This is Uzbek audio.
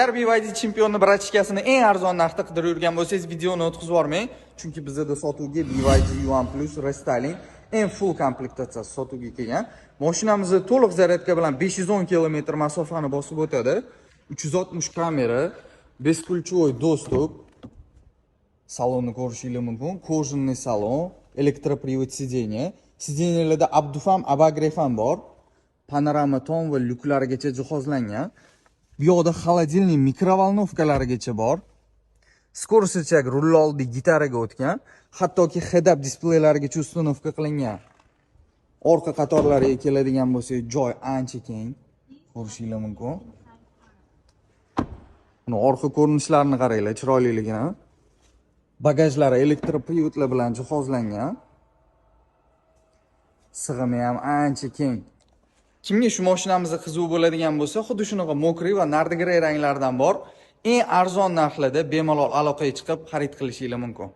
Agar BYD chempionni братишка sini eng arzon narxda qidirib yurgan bo'lsangiz, videoni o'tkazib yubormang, chunki bizda sotuvga BYD Yuan Plus restyling eng full komplektatsiyasi sotuvga kelgan. Mashinamiz to'liq zaryadka bilan 510 km masofani bosib o'tadi. 360 kamera, бесключевой доступ. Salonni ko'rishingiz mumkin. Кожаный salon, электропривод сиденья. Сиденья larda обдув ham, обогрев ham bor. Panorama tom va lyuklarigacha jihozlangan. Bu yoqda холодильник, микроволновка larigacha bor. Скорость рычаг rul oldi gitaraga o'tgan. Hattoki head-up displeylarigacha установка qilingan. Orqa qatorlariga keladigan bo'lsak, joy ancha keng. Ko'rishingiz mumkin. Buni orqa ko'rinishlarini qaranglar, chiroyliligini. Bagajlari электропривод lar bilan jihozlangan. Sig'imi ham ancha keng. Kimga shu mashinamiz qiziq bo'ladigan bo'lsa, xuddi shunaqa мокрый va nardigrey ranglardan bor. Eng arzon narxlarda bemalol aloqaga chiqib xarid qilishingiz mumkin.